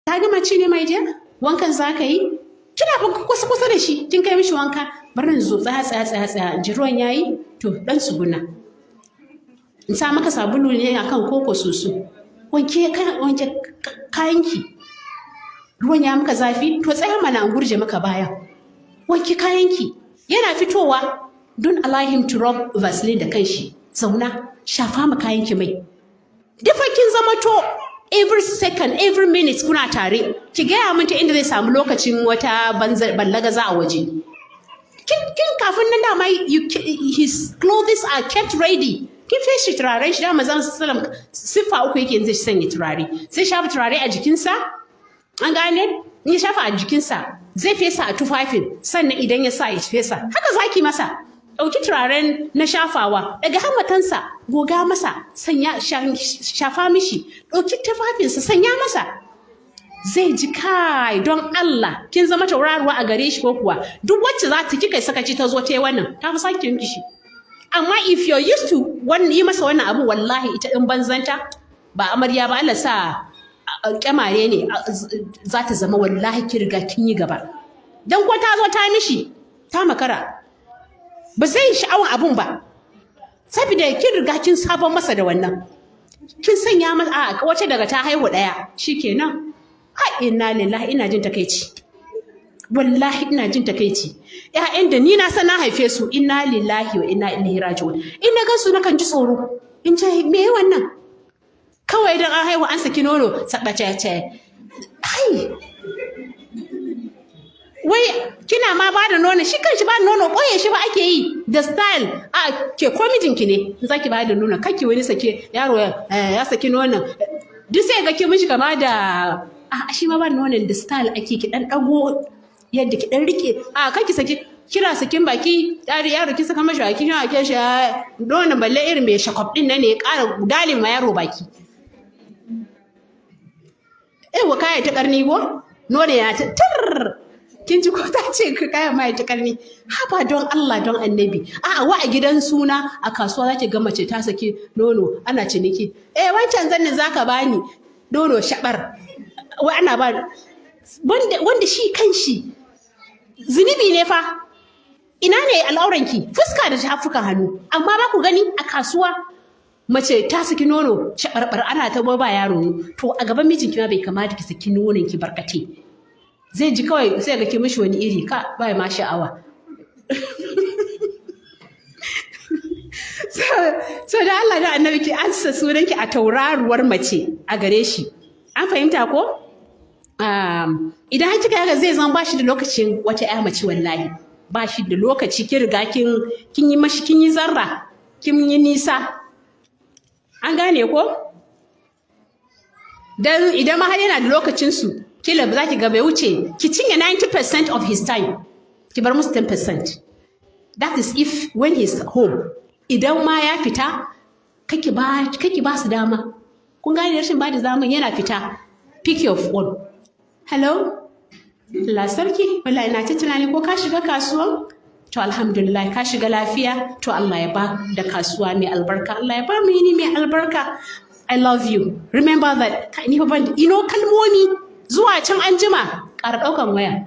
Ka gama ci ne, my dear? Wankan za ka yi? Kina fa kusa kusa da shi, kin kai mishi wanka. Bari in zo. Tsaya, tsaya, tsaya, tsaya. Ji ruwan yayi? To dan tsuguna. In sa maka sabulu ne akan koko soso? Wanke, wanke kayanki. Ruwan ya maka zafi? To tsaya mana an gurje maka baya. Wanke kayanki. Yana fitowa, don't allow him to rub Vaseline da kanshi. Zauna, shafa ma kayanki mai. Dufa kin zama to every second, every minute kuna tare. Ki gaya min ta inda zai samu lokacin wata ballagaza a waje. Kin kafin nan dama his clothes are kept ready. Kin feshi turaren shi. Dama zan sallam siffa uku yake zai sanya turare. Zai shafa turare a jikinsa, an gane? In ya shafa a jikinsa, zai fesa a tufafin, sannan idan ya sa ya fesa. Haka zaki masa. Ɗauki turaren na shafawa daga hammatansa, goga masa, sanya, shafa mishi, ɗauki tufafinsa, sanya masa. Zai ji, kai, don Allah, kin zama tauraruwa a gare shi. Ko kuwa duk wacce za ta kika sakaci ta zo ta yi wannan, ta fi sake miki shi. Amma if you're used to wannan, yi masa wannan abu, wallahi ita in banzanta ba amarya ba, Allah sa kyamare ne za ta zama. Wallahi ki riga kin yi gaba. Dan ko ta zo ta mishi, ta makara, ba zai yi sha'awan abun ba, saboda kin riga kin sabon masa da wannan. Kin sanya masa. A wace daga ta haihu daya shikenan. A inna lillahi, ina jin takeici, wallahi ina jin takeici. Ƴaƴan da ni na san na haife su, inna lillahi wa inna ilaihi raji'un. In na gan su nakan ji tsoro, in ce, me wannan? Kawai idan an haihu an saki nono sabacece. Ai wai kina ma ba da nono, shi kanshi ba nono ɓoye shi ba ake yi da style. A ke ko mijinki ne in zaki ba da nono, kake wani sake yaro ya saki nonon duk sai ga ki mishi kama da a shi ma ba nonon da style ake. Ki dan dago yadda ki dan rike, a kake saki, kira sakin baki yaro, yaro ki saka mashi baki, shi ke shi nonon, balle irin mai shakwab din nan ne ya ƙara dalin ma yaro baki. Wa kaya ta karni ko nono ya ta tir. Kin ji ko ta ce ka kaya mai ta karni? Haba, don Allah, don Annabi. A'a, wa a gidan suna, a kasuwa zaki ga mace ta saki nono ana ciniki. Eh, wancan zannin zaka bani, nono shabar. Wai ana ba wanda shi kanshi zunubi ne fa. Ina ne al'auranki? Fuska da tafukan hannu. Amma ba ku gani a kasuwa mace ta saki nono shabarbar ana ta ba yaro. To a gaban mijinki ma bai kamata ki saki nonon ki barkate. Zai ji kawai sai ga ki mishi wani iri, ka bai ma sha'awa. So da Allah da Annabi, ki ansa sunanki a tauraruwar mace a gare shi. An fahimta ko? Idan har kika ga zai zama bashi da lokacin wata ƴa mace, wallahi ba shi da lokaci. Kin riga kin yi mashi, kin yi zarra, kin yi nisa. An gane ko? Dan idan ma har yana da lokacin su, kila za ki ga bai wuce ki cinye 90% of his time, ki bar musu 10%. That is if when he's home. Idan ma ya fita, kake ba su dama. Kun gane rashin ba da dama? Yana fita, pick your phone. "Hello?" "Allah sarki, wallahi ina ta tunani ko ka shiga kasuwan. To alhamdulillah, ka shiga lafiya. To Allah ya ba da kasuwa mai albarka, Allah ya ba mu yini mai albarka. I love you, remember that." Ni fa ban kalmomi. Zuwa can anjima, ƙara ɗaukan waya.